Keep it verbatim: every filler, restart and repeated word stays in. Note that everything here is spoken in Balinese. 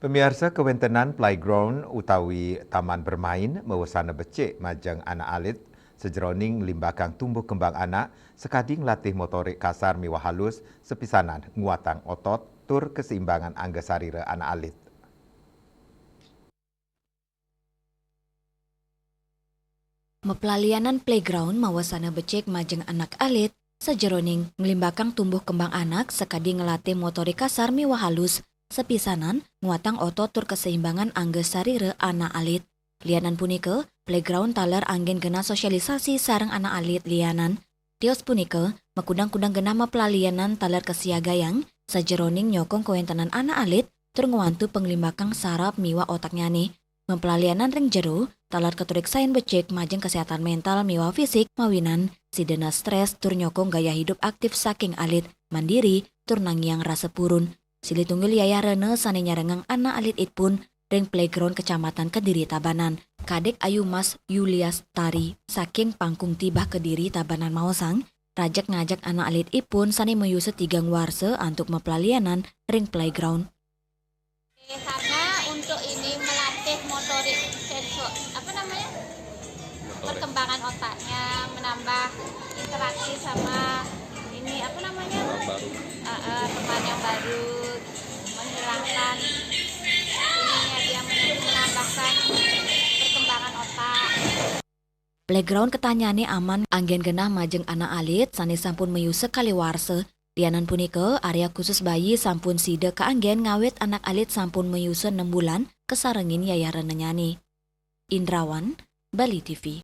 Pamiarsa, kawentenan playground utawi taman bermain mawasana becik majeng anak alit sajeroning nglimbakang tumbuh kembang anak sakadi nglatih motorik kasar miwah halus, sapisanan nguatang otot tur kaseimbangan angga sarira anak alit. Maplalianan playground mawasana becik majeng anak alit sajeroning nglimbakang tumbuh kembang anak sakadi nglatih motorik kasar miwah halus, sapisanan nguatang otot tur kaseimbangan angga sarira anak alit. Lianan punika, playground taler anggen genah sosialisasi sareng anak alit lianan. Tios punika makudang-kudang genah maplalianan taler kasiagayang sajeroning nyokong kawentenan anak alit tur ngwantu panglimbakang saraf miwah otaknyane. Maplalianan ring jero taler katurik sayan becik majeng kesehatan mental miwah fisik mawinan sidana stres tur nyokong gaya hidup aktif saking alit, mandiri, tur nangiang rasa purun. Silih tunggil Yayah Rena sane nyarengang anak alit ipun ring playground Kecamatan Kediri Tabanan. Kadek Ayu Mas Yulias Tari saking Pangkung Tibah Kediri Tabanan maosang, rajeg ngajak anak alit ipun sane mayusa tigang warsa antuk maplalianan ring playground. Karena untuk ini melatih motorik sensor, apa namanya? Perkembangan otaknya, menambah interaksi sama ini, apa namanya? Teman baru. Eh, eh, teman yang baru, menghilangkan ininya dia men-, menambahkan perkembangan otak. Playground katanyane aman anggen genah majeng anak alit sane sampun mayusa kalih warsa. Lianan punika, area khusus bayi sampun sida kaanggen ngawit anak alit sampun mayusa enam bulan kasarengin Yayah Renanyane. Indrawan, Bali T V.